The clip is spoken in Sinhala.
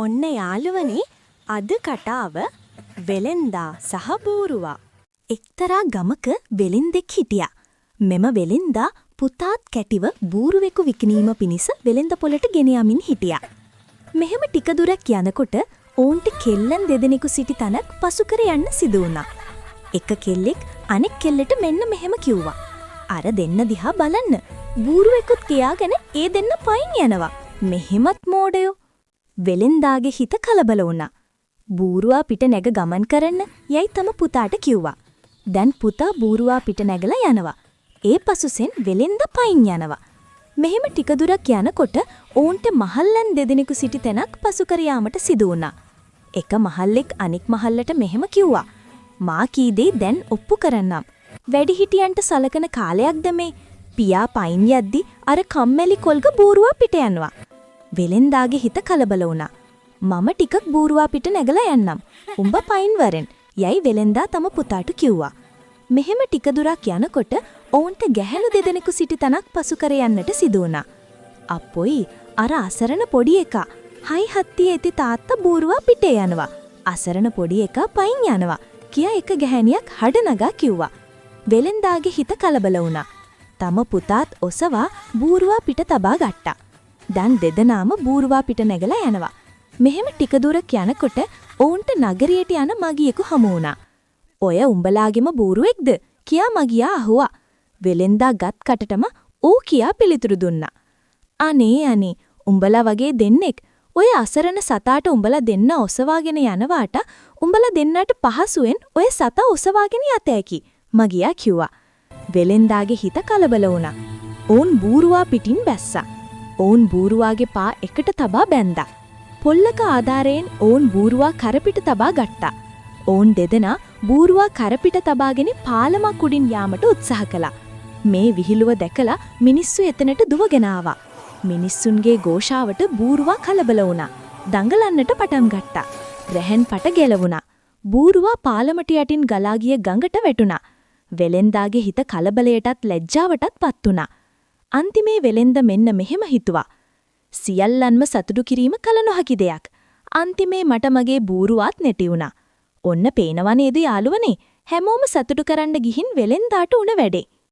ඔන්න යාළුවනේ, අද කතාව වෙලෙන්දා සහ බූරුවා. එක්තරා ගමක වෙලෙන්දෙක් හිටියා. මෙම වෙලෙන්දා පුතාත් කැටිව බූරුවෙකු විකිණීම පිණිස වෙළෙඳ පොළට ගෙන යමින් හිටියා. මෙහෙම ටික දුරක් යනකොට ඔවුන්ට කෙල්ලන් දෙදෙනෙකු සිටි තැනක් පසු කර යන්න සිදු වුණා. එක කෙල්ලෙක් අනෙක් කෙල්ලට මෙන්න මෙහෙම කිව්වා. "අර දෙන්න දිහා බලන්න. බූරුවෙකුත් කියාගෙන ඒ දෙන්න පයින් යනවා. මෙහෙමත් මෝඩයෝ." වෙලෙන්දාගේ හිත කලබල වුණා. "බූරුවා පිට නැග ගමන් කරන්න" යයි තම පුතාට කිව්වා. දැන් පුතා බූරුවා පිට නැගලා යනවා. ඒ පසුසෙන් වෙලෙන්ද පයින් යනවා. මෙහෙම ටික දුරක් යනකොට ඔවුන්ට මහල්ලන් දෙදෙනෙකු සිටි තැනක් පසු කර යාමට සිදු වුණා. එක මහල්ලෙක් අනෙක් මහල්ලට මෙහෙම කිව්වා. "මා කී දේ දැන් ඔප්පු කරන්නම්. වැඩිහිටියන්ට සලකන කාලයක්ද මේ? පියා පයින් යද්දි අර කම්මැලි කොල්ග බූරුවා පිට යනවා." වෙලෙන්දාගේ හිත කලබල වුණා. "මම ටිකක් බූරුවා පිට නැගලා යන්නම්. උඹ පයින් වරෙන්" යයි වෙලෙන්දා තම පුතාට කිව්වා. මෙහෙම ටික දුරක් යනකොට ඔවුන්ට ගැහැණු දෙදෙනෙකු සිටි තැනක් පසු කර යන්නට සිදු වුණා. "අපොයි, අර අසරණ පොඩි එකා හයි හත්තියේ ඇති තාත්තා බූරුවා පිටේ යනවා. අසරණ පොඩි එකා පයින් යනවා" කියා එක ගැහැණියක් හඩ නගා කිව්වා. වෙලෙන්දාගේ හිත කලබල වුණා. තම පුතාත් ඔසවා බූරුවා පිට තබා ගත්තා. දැන් දෙදෙනාම බූරුවා පිට නැගලා යනවා. මෙහෙම ටික දුරක් යනකොට ඔවුන්ට නගරයට යන මගියෙකු හමු වුණා. "ඔය උඹලාගෙම බූරුවෙක්ද?" කියා මගියා අහුවා. වෙලෙන්දා ගත් කටටම "ඔව්" කියා පිළිතුරු දුන්නා. "අනේ අනේ, උඹලා වගේ දෙන්නෙක් ඔය අසරණ සතාට උඹලා දෙන්න ඔසවාගෙන යනවාට උඹලා දෙන්නට පහසුවෙන් ඔය සතා ඔසවාගෙන යත හැකි" මගියා කිව්වා. වෙලෙන්දාගේ හිත කලබල වුණා. ඔවුන් බූරුවා පිටින් බැස්සා. ඔවුන් බූරුවාගේ පා එකට තබා බැන්දා. පොල්ලක ආධාරයෙන් ඔවුන් බූරුවා කරපිට තබා ගත්තා. ඔවුන් දෙදෙනා බූරුවා කරපිට තබාගෙන පාලමක් උඩින් යාමට උත්සාහ කළා. මේ විහිළුව දැකලා මිනිස්සු එතනට දුවගෙන ආවා. මිනිස්සුන්ගේ ඝෝෂාවට බූරුවා කලබල වුණා. දඟලන්නට පටන් ගත්තා. රැහන් පට ගැලවුණා. බූරුවා පාලමට යටින් ගලා ගිය ගඟට වැටුණා. වෙලෙන්දාගේ හිත කලබලයටත් ලැජ්ජාවටත් පත් වුණා. අන්තිමේ වෙලෙන්ද මෙන්න මෙහෙම හිතුවා. සියල්ලන්ම සතුටු කිරීම කල නොහැකි දෙයක්. අන්තිමේ මට මගේ බූරුවාත් නැති වුණා. ඔන්න පේනවා නේද යාළුවනේ, හැමෝම සතුටු කරන්න ගිහින් වෙලෙන්දාට උන වැඩේ.